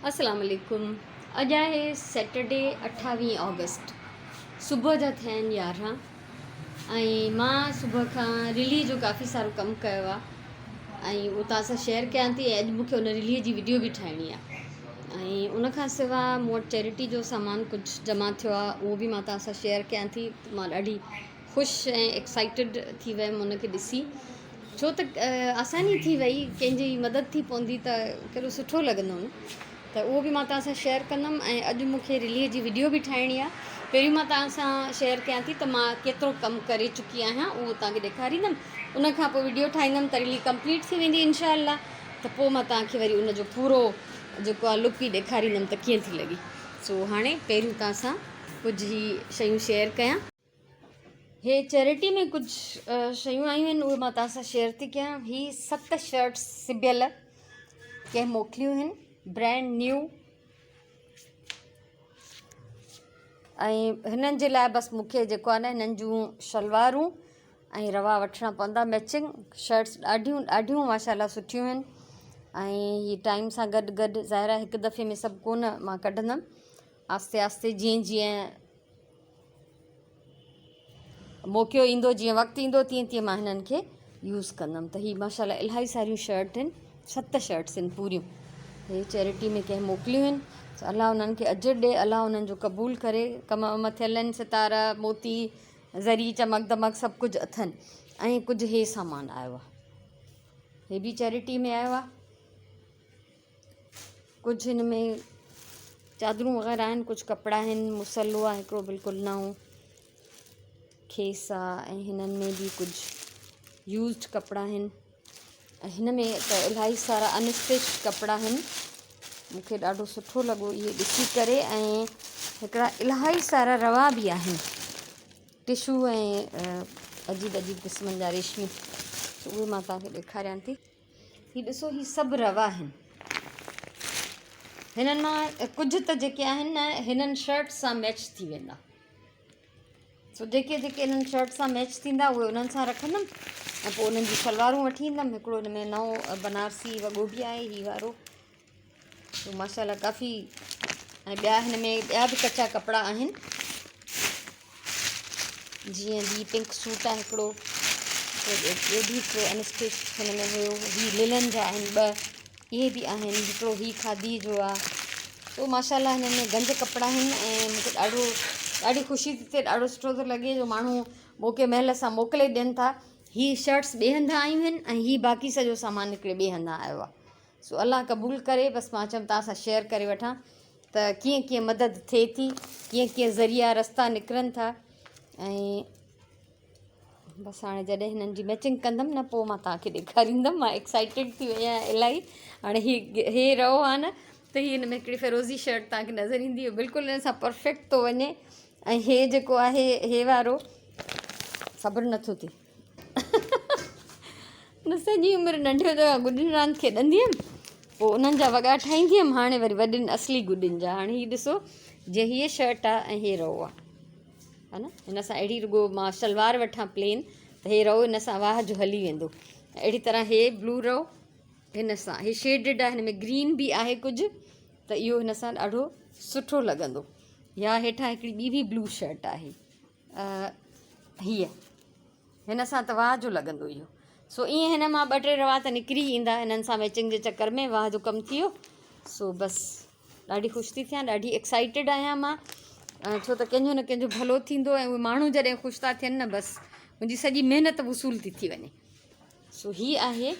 السلام عليڪم اڄ آهي سيٽرڊي اٺاويهه آگسٽ صبح جا ٿيا آهن 11 ۽ مان صبح کان رلي جو ڪافي سارو ڪم ڪيو آهي ۽ اهو توهان سان شيئر ڪيان ٿي ۽ اڄ مونکي ان رلي جي وڊيو به ٺاهڻي آهي ۽ ان کان سواء مون وٽ چيرٽي جو سامان ڪجهه جمع ٿيو آهي اهو به مان توهان سان شيئر ڪيان ٿي مان ڏاڍي خوش ۽ ايڪسائيٽيڊ ٿي ويم ان کي ڏسي ڇو ته آساني ٿي وئي ڪنهن جي مدد ٿي پوندي ته ڪيڏو سٺو لڳندو نه ته اهو به مان توهان سان شيئر ڪندم ۽ اڄ مون کي رلي جي وڊيو به ٺاهڻي آهي پهريون مان توهان سان شيئر ڪيان ٿي ته مان ڪيترو ڪم ڪري چڪي آهيان اهو توهان کي ڏيکاريندم ان کان پوء وڊيو ٺاهيندم ته رلي ڪمپليٽ ٿي ويندي انشاء الله ته پوء مان توهان کي وري ان جو پورو جيڪو آهي لڪ ئي ڏيکاريندم ته ڪيئن ٿي لڳي سو هاڻي پهريون توهان سان ڪجهه هي شيون شيئر ڪيان. هي چيرٽي ۾ ڪجهه شيون آيون آهن اهي مان توهان سان شيئر ٿي ڪيان هي 7 شرٽس سبيل ڪنهن موڪليون آهن برانڊ نيو ۽ هنن جي لاء بس مونکي جيڪو آهي نه هنن جون شلوارون ۽ روا وٺڻا پوندا ميچنگ شرٽس ڏاڍيون ڏاڍيون ماشاء الله سٺيون آهن ۽ هي ٽائيم سان گڏ گڏ ظاهر آهي هڪ دفعي ۾ سڀ ڪونه مان ڪڍندم آهستي آهستي جيئن جيئن موقعو ايندو جيئن وقت ايندو تيئن تيئن مان هنن کي يوز ڪندم ته هي ماشاء الله الاهي ساريون شرٽ آهن 7 شرٽس آهن پوريون هي چيرٽي ۾ ڪنهن موڪليون آهن الله انهن کي اجر ڏي الله انهن جو قبول ڪري ڪم وم ٿيل آهن ستارا موتي زري چمڪ دمڪ سڀ ڪجهه اٿن ۽ ڪجهه هي سامان آيو آهي هي به چيرٽي ۾ آيو آهي ڪجهه هن ۾ چادرون وغيره آهن ڪجهه ڪپڙا آهن مصلو آهي هڪڙو بلڪل نئون کيس آهي ۽ هنن ۾ به ڪجهه يوزڊ ڪپڙا آهن ۽ هن ۾ ته الاهي سارا انسٽچ ڪپڙا آهن مونکي ڏاڍو سٺو لڳو اهي ڏسي ڪري ۽ هڪڙا الاهي سارا روا به آهن ٽشو ۽ عجيب عجيب قسمن جا ريشمي اهي مان توهان کي ڏيکاريان ٿي. هي ڏسو هي سڀ روا آهن. هنن مان ڪجهه ته جيڪي آهن نه هنن شرٽ سان ميچ ٿي ويندا. سو جيڪي جيڪي هنن شرٽ سان ميچ ٿيندا اهي انهن سان رکندم ۽ پوء انهن جون شلوارون وٺي ايندم. هڪڙو هن ۾ نئون بنارسي وڳو به آهي هي وارو. سو ماشاء الله ڪافي ۽ ٻيا هن ۾ ٻيا به ڪچا ڪپڙا آهن جيئن هي پنڪ سوٽ آهي هڪڙو ٻيو به هڪڙو انسٽچ هن ۾ هيو هي للن جا آهن ٻه اهي به آهن هڪڙو هي کادي جو آهي سو ماشاء الله هن ۾ گنج ڪپڙا آهن ۽ مونکي ڏاڍو ڏاڍي خوشي ٿي ٿئي ڏاڍو سٺو ٿو لڳي جو ماڻهو موقعي مهل سان موڪلي ڏين ٿا هي شرٽس ٻئي هنڌان آيون آهن ۽ هي باقي سڄو سامان هڪڙي ٻئي هنڌان آيو آهي سو الله قبول ڪري بس مان چيم توهان سان شيئر ڪري وٺان ته ڪيئن ڪيئن مدد ٿئي ٿي ڪيئن ڪيئن ذريعا رستا نڪرن ٿا ۽ بس هاڻي جڏهن هنن جي ميچنگ ڪندم نه پوء مان توهان کي ڏيکاريندم مان ايڪسائيٽيڊ ٿي وئي آهيان الاهي هاڻي هي هي رئو آهي نه ته هي هن ۾ هڪڙي فيروزي شرٽ توهان کي نظر ايندي بلڪل هن سان پرفيڪٽ ٿو وڃي ۽ هي جيڪو آهي هي وارو صبر نٿو ٿئي نه سڄي عمر ننڍي هوندي کان گڏين راند کيڏندي هيم پوء انهن جا وڳا ٺاهيندي هيم هاڻي وري وڏين اصلي گڏين جا هاڻي هي ڏسو جي هيء شرٽ آهي ۽ هي رئو آهي ها نه هن سان اهڙي رڳو مان شلوار وٺان پلين ته هي رئو هن سان واهه جو هلي ويندو اهڙي طرح هي بلو رئو هن سان هي شيڊڊ آهي هن ۾ گرين به آهي ڪجهه ته اهو هن سان ڏاڍو سٺو لڳندو يا هيٺان هڪڙي ٻي به بلو شرٽ آهي هيء هن سان ته واهه جو لڳندو اهو. سو ائين هن مان ٻه ٽي روا ته نڪري ايندا هنن سان ميچنگ جي چڪر ۾ واهه جو ڪم ٿي ويو. سو بس ڏاڍي خوش ٿي ٿيان ڏاڍي ايڪسائيٽيڊ آهيان مان ڇو ته ڪنهن جو نه ڪنهن جو ڀلو ٿيندو ۽ اهي ماڻهو جڏهن خوش ٿا ٿين نه بس منهنجي سڄي محنت وصول ٿي ٿي وڃي. سو هي آهي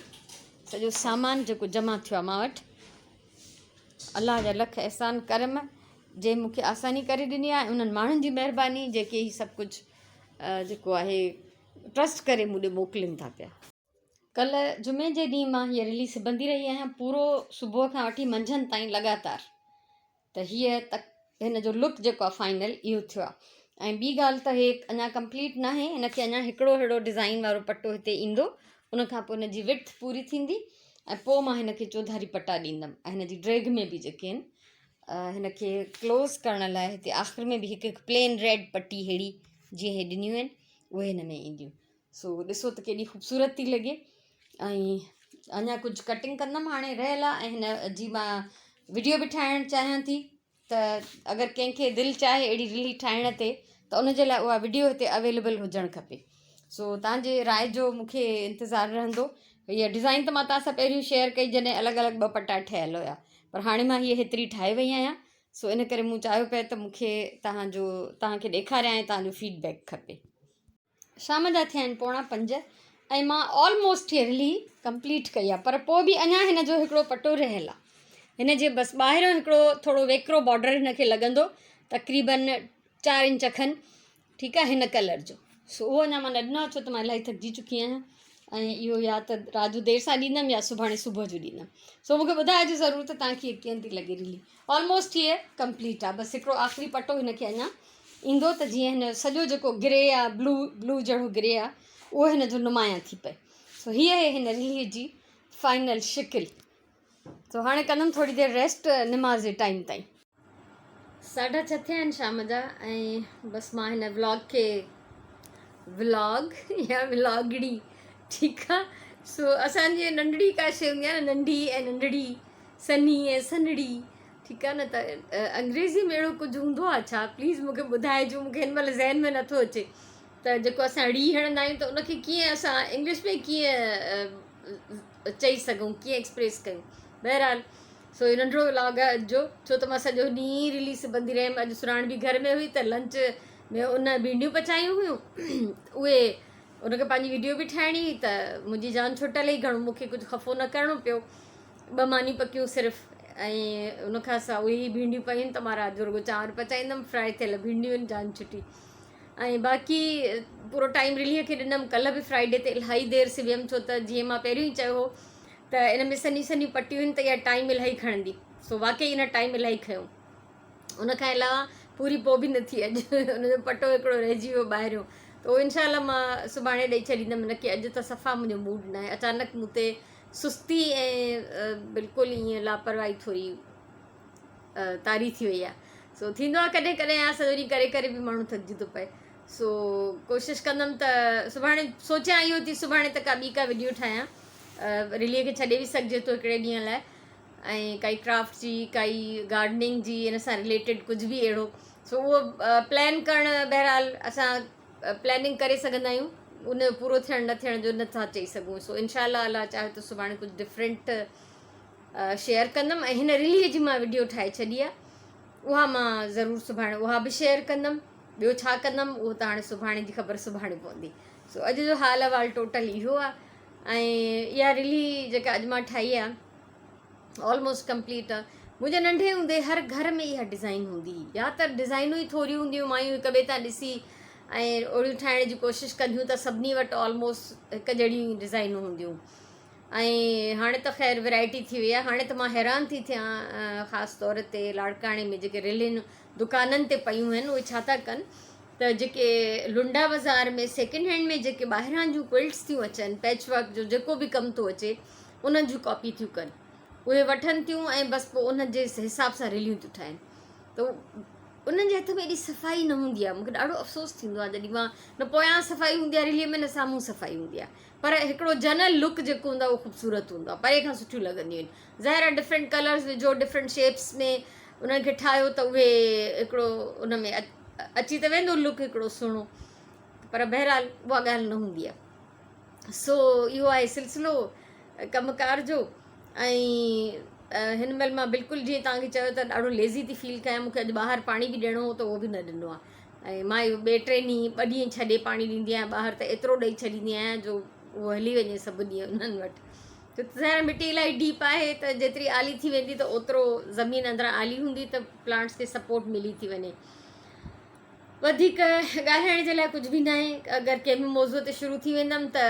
سڄو سامان جيڪو جمع ٿيو آهي مان وٽ. الله جا لک احسان ڪرم جنهن مون کي آساني ڪري ڏني آهي انهن ماڻهن جي مهرباني جيڪي هي سڀ ڪجهه جيڪو آهي ٽرسٽ ڪري مون ڏي موڪلين ٿا پيا. ڪلهه جمعي جي ڏينهن مان هيء رلي سبندي رهي آهيان پورو صبح کان وٺي منجهند تائين لڳاتار ته هيء تڪ هن جو لڪ جيڪو آهي فائنل اهو ٿيو آهي ۽ ٻي ڳالهه ته هي اڃا ڪمپليٽ ناهي هن کي اڃا هڪڙو ههڙو ڊزائين وارو پٽو هتي ايندو ان کان پوء هن جي وڊٿ پوري ٿيندي ۽ پوء مان هن کي چوڌاري پٽا ڏيندم ۽ هن جي ڊيگهه ۾ به جيڪي آهن هن کي ڪلوز ڪرڻ لاء هتي آخر ۾ به هڪ هڪ پلين ريڊ پٽي ههڙي جيئن هي ڏنيون آهن اهي هن ۾ اينديون سو ڏسو ته ڪيڏي خوبصورت ٿي لڳي ۽ اڃا ڪجهه ڪٽنگ ڪندم هاڻي رهيل آهي ۽ هن جي مان وڊيو به ٺاهڻ چاهيان ٿي ته اگر ڪنهن کي دل چاهي اهڙي رلي ٺاهڻ تي ته ان جي لاء اها وڊيو هتي اويليبل هجڻ کپي سو توهان جي راء جو مون کي انتظار رهندو. هيء ڊزائين ته مان توهان سان پهريون شيئر ڪئي جڏهن الڳ الڳ ٻه پٽا ٺهيل هيا پر هاڻي مان هيء هيتري ٺاهي وئي آهيان سو ان ڪري مون چاهيو پئي ته مون کي توهان جو توهان کي ڏيکاريان ۽ توهان جو فيڊ بيڪ کپي. شام جا ٿيا آهن پوڻا پنج ۽ مان آلموسٽ هيء رلي ڪمپليٽ ڪئي آهي پر پوء به اڃا هن جو هڪڙو پٽو رهيل آهي. هن جي بس ٻاهريون هڪڙو ٿورو ويڪرو بارڊر هن کي لڳندو تقريبن 4 انچ کن ٺيڪ آهي هن ڪلر جو سو اهو اڃا مان نه ڏنو آهي ڇو ته مان الاهي ٿڪجي چڪي آهيان ۽ اهو يا ته رات جو دير سان ڏيندم يا سڀاڻي صبح جو ڏيندم سو مونکي ٻڌائجو ضرور ته توهان کي هيء ڪيئن ٿي لڳي رلي آلموسٽ هيء ڪمپليٽ آهي بس هڪڙو آخري پٽو هن کي اڃا ايندو ته جيئن هن جو سڄو جيڪو گري آ بلو بلو جهڙو گري آ اهو هن جو نمايان ٿي پئي. سو هيء آهي هن رليء جي فائنل شڪل. سو هاڻي ڪندم ٿوري دير ريسٽ نماز جي ٽائيم تائين. ساڍا ڇهه ٿيا آهن شام جا ۽ بس مان هن ولاگ کي ولاگ يا ولاگڙي ٺيڪ آ سو اسان جي ننڍڙي ڪا شي هوندي آ نه ننڍي ۽ ننڍڙي سنهي ۽ سنهڙي ٺيڪ آ نه ته انگريزي ۾ اهڙو ڪجهه هوندو آ ڇا پليز مونکي ٻڌائجو مونکي هن مهل ذهن ۾ نٿو اچي ته جيڪو اسان ڙي هڻندا آهيون ته ان کي ڪيئن اسان انگلش ۾ ڪيئن چئي سگهون ڪيئن ايڪسپريس ڪيون بهرحال سو هي ننڍڙو ولاگ آهي اڄ جو ڇو ته مان سڄو ڏينهن رلي سبندي رهيم اڄ سراڻ به گهر ۾ هئي ته لنچ ۾ ان ڀينڊيون پچايون هيون اهي ان کي پنهنجي ويڊيو به ٺاهڻي هئي ته منهنجي جان ڇٽل هئي گهڻو مونکي ڪجهه خفو نه ڪرڻو پيو ٻه مانيون پڪيون صرف ۽ ان کان سوا اهي ئي ڀينڊيون پيون ته مان رات جو رڳو چانور پچائيندم فرائي ٿيل ڀينڊيون آهن جان ڇٽي ۽ باقي پورو ٽائيم رليء کي ڏنم ڪلهه به فرائيڊي تي الاهي دير سبيم ڇو ته جيئن مان پهريون ئي چيو هو ته ان ۾ سنهيون سنهيون پٽيون آهن ته اها ٽائيم الاهي کڻندي سو واقعي ان ٽائيم الاهي کنيو ان کان علاوه پوري پوء به نه ٿي اڄ ان جو پٽو هڪڙو رهجي ويو ٻاهريون ته اهو انشاء الله مان سڀاڻي ڏئي ڇڏيندم ان کي اڄ ته صفا منهنجو موڊ ناهي اچانڪ مون تي سستي ۽ بلڪل ائين لاپرواهي ٿوري طاري ٿي وئي آهي سو ٿيندو آهي ڪڏهن ڪڏهن آهي سڄو ڏينهن ڪري ڪري به ماڻهو ٿڪجي ٿو پئي سو ڪوشش ڪندم ته سڀاڻي سوچيان اهو ٿي سڀاڻي ته ڪا ٻي ڪا وڊيو ٺاهيان رلي کي ڇڏي به سگهجي ٿو هڪڙي ڏينهن لاء ۽ ڪائي ڪرافٽ جي ڪائي گارڊننگ جي ان سان رليٽيڊ ڪجهه به اهڙو سو اهو پلان ڪرڻ بهرحال اسان پلاننگ ڪري سگهندا آهيون ان جو پورو ٿيڻ نه ٿيڻ جو نٿا چئي سگهون سو انشاء الله الله چاهي ته سڀاڻي ڪجهه ڊفرنٽ شيئر ڪندم ۽ هن رلي جي مان وڊيو ٺاهي ڇڏي آهي اها مان ضرور سڀاڻي اها به شيئر ڪندم ٻيو ڇا ڪندم اهو ته هاڻي سڀاڻي جي خبر سڀاڻي پوندي سو اڄ جو حال احوال ٽوٽل اهو آهي ۽ اها رلي جيڪا اڄ مان ٺاهي آهي آلموسٽ ڪمپليٽ آ. منهنجي ننڍي هوندي هر گهر ۾ اها ڊزائين هوندي هئي. يا ته ڊزائينون ئي ٿوريون هونديون هيون مايون هڪ ٻئي تان ڏسي ۽ اهڙيون ٺاهڻ جي ڪوشش ڪنديون ته سڀني وٽ آلموسٽ هڪ جهڙيون ئي ڊزائينون هونديون ۽ هاڻي ته خير ورائٽي ٿي وئي آهي هاڻي ته مان حيران ٿي ٿيان خاص طور تي لاڙڪاڻي ۾ جيڪي رلين دڪانن تي پيون آهن اهي ڇا ٿا ڪن ته جيڪي لنڊا بازار ۾ سيڪنڊ هينڊ ۾ جيڪي ٻاهران جون ڪوئلٽس ٿيون اچن پيچ ورڪ جو جيڪو به ڪم ٿو اچي انهن جون ڪاپي ٿيون ڪن اهي وٺن ٿيون ۽ بس پوء انهن جي حساب سان ريليون ٿيون ٺاهن ته انهن جي هٿ ۾ ايڏي صفائي نه هوندي آهي مونکي ڏاڍو افسوس ٿيندو آهي جڏهن مان نه پويان صفائي هوندي آهي ريلي ۾ نه سامهون صفائي هوندي آهي پر هڪڙو جنرل لڪ جيڪو هوندو آهي اهو خوبصورت هوندو آهي پري کان سٺيون لڳنديون آهن ظاهر آهي ڊفرنٽ ڪلرز وجهو ڊفرنٽ شيپس ۾ انهن کي ٺاهيو ته اهي هڪڙو ان ۾ اچي ته ويندو لڪ هڪڙو سهڻو پر بهرحال اها ڳالهه نه هوندي آهي سو اهو آهي سلسلو ڪم ڪار جو ۽ هن مهل مان بلڪل جيئن توهان کي چيو ته ڏاڍو ليزي ٿي فيل ڪيان مونکي اڄ ٻاهر پاڻي به ڏيڻو هو ته اهو به نه ڏنو آهي ۽ مان اهو ٻئي ٽي ڏينهن ٻه ڏينهن ڇڏي پاڻي ڏيندي آهيان ٻاهر ته ايترو ڏئي ڇڏيندي آهيان جو اهو هلي وڃي سڀ ڏينهن انهن وٽ ڇو ته ظاهر مٽي الاهي ڊيپ آهي ته جيتري آلي ٿي ويندي ته اوترو زمين اندران آلي هوندي ته پلانٽس کي سپورٽ ملي ٿي وڃي وڌيڪ ڳالهائڻ جي لاء ڪجهه به ناهي اگر ڪنهن به موضوع تي شروع ٿي ويندم ته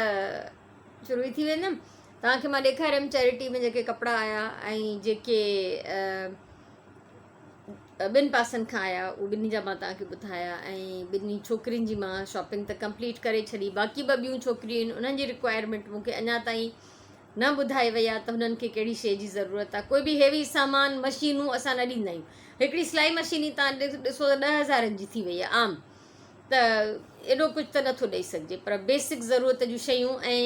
شروع ئي ٿي ويندم توهان کي مان ڏيکاريم چيرٽي ۾ جيڪي ڪپڙا آيا ۽ جيڪي ٻن پاسن کان آيا اهي ٻنهي جا مان توهان کي ٻڌايا ۽ ٻنهي ڇوڪرين جي مان شاپنگ ته ڪمپليٽ ڪري ڇڏي باقي ٻه ٻيون ڇوڪريون آهن انهن جي رڪوائرمينٽ مون کي اڃا تائين نه ٻڌائي وئي آهي ته هنن کي ڪهڙي شيء جي ضرورت آهي. ڪوئي به هيوي سامان، مشينون اسان نه ڏيندا آهيون. هڪڙي سلائي مشين ئي توهان ڏسو ته ڏهه هزارن جي ٿي وئي آهي عام ته ايڏو ڪجهه ته نٿو ڏئي سگهجي پر بيسڪ ضرورت جون شيون ۽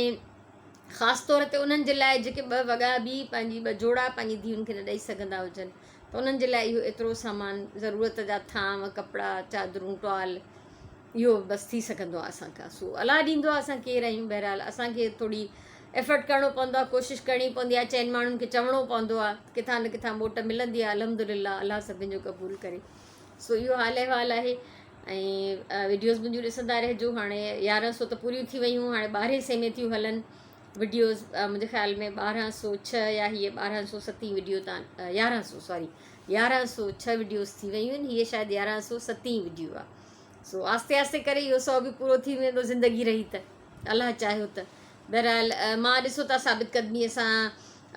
خاص طور تي انهن جي لاء جيڪي ٻه وڳا به پنهنجي ٻه جوڙا پنهنجي ڌيئن کي نه ڏئي سگهندا هجن ته انهن جي لاء اهو ايترو سامان ضرورت جا ٿانو ڪپڙا چادرون ٽوال اهو بس ٿي سگهندو آهي اسان کان سو الله ڏيندو آهي اسان ڪير آهيون بهرحال اسان کي ٿوري ايفرٽ ڪرڻو پوندو آهي ڪوشش ڪرڻي پوندي آهي چئن ماڻهن کي چوڻو پوندو آهي ڪٿان نه ڪٿان موٽ ملندي آهي الحمد لله الله سڀن جو قبول ڪري سو اهو حال احوال آهي ۽ وڊيوز منهنجون ڏسندا رهجو هاڻي يارهن سو ته پوريون ٿي ويون هاڻي ٻارهين سي ۾ ٿيون هلن وڊيوز منهنجي خيال ۾ 1206 يا هيء 1207 وڊيو تان 1100 سوري 1106 وڊيوز ٿي ويون آهن هيء شايد 1107 وڊيو آهي سو آهستي آهستي ڪري اهو سو به پورو ٿي ويندو زندگي رهي ته الله چاهيو ته بهرحال مان ڏسو ٿا ثابت قدميء سان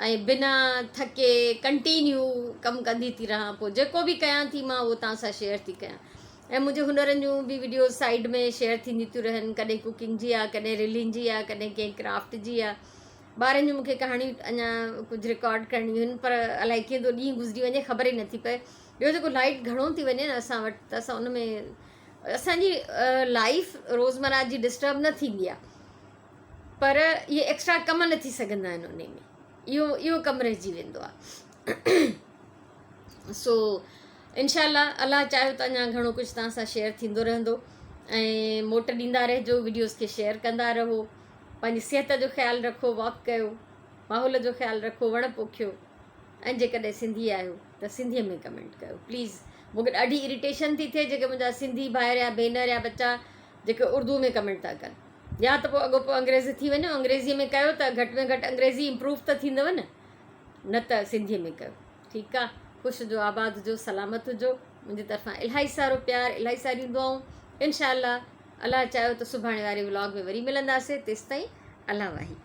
۽ بنا ٿڪي ڪنٽينيو ڪم ڪندي ٿي رهان پوء جيڪو به ڪيان ٿي مان اهو توهان سان شيئر ٿي ڪيان ۽ منهنجي هنرن جون به وڊيوز سائيڊ ۾ شيئر ٿينديون ٿيون رهن ڪڏهن ڪوڪنگ جي آ ڪڏهن ريلين جي آ ڪڏهن ڪنهن ڪرافٽ جي آ ٻارن جون مونکي ڪهاڻيون اڃا ڪجهه رڪارڊ ڪرڻيون آهن پر الائي ڪيئن ٿو ڏينهن گذري وڃي خبر ئي نٿي پئي ٻيو جيڪو لائٽ گهڻو ٿي وڃي نه اسان وٽ ته اسان ان ۾ اسان جي لائف روزمره جي ڊسٽرب نه ٿيندي آ پر اهي ايڪسٽرا ڪم نه ٿي سگهندا آهن انهي ۾ اهو اهو ڪم رهجي ويندو آهي سو انشاء الله الله چاهيو ته اڃا گهڻو ڪجهه توهان سان شيئر ٿيندو رهندو ۽ موٽ ڏيندا رهجو وڊيوز کي شيئر ڪندا رهو پنهنجي صحت جو خيال رکو واڪ ڪيو ماحول جو خيال رکو وڻ پوکيو ۽ جيڪڏهن سنڌي آهيو ته سنڌيء ۾ ڪمينٽ ڪيو پليز مونکي ڏاڍي اريٽيشن ٿي ٿئي جيڪي منهنجا سنڌي ڀائر يا ڀينر يا ٻچا جيڪي اردو ۾ ڪمينٽ ٿا ڪن يا ته پوء اڳو پوء انگريزي ٿي وڃو انگريزي ۾ ڪيو ته گهٽ ۾ گهٽ انگريزي امپروو ته ٿيندو نه نه ته سنڌي ۾ ڪيو ٺيڪ آ خوش هجو آباد هجو سلامت هجو منهنجي طرفان الاهي سارو پيار الاهي ساريون دعائون انشاء الله الله چاهيو ته سڀاڻي واري ولاگ ۾ وري ملنداسي تيستائين الله واهي.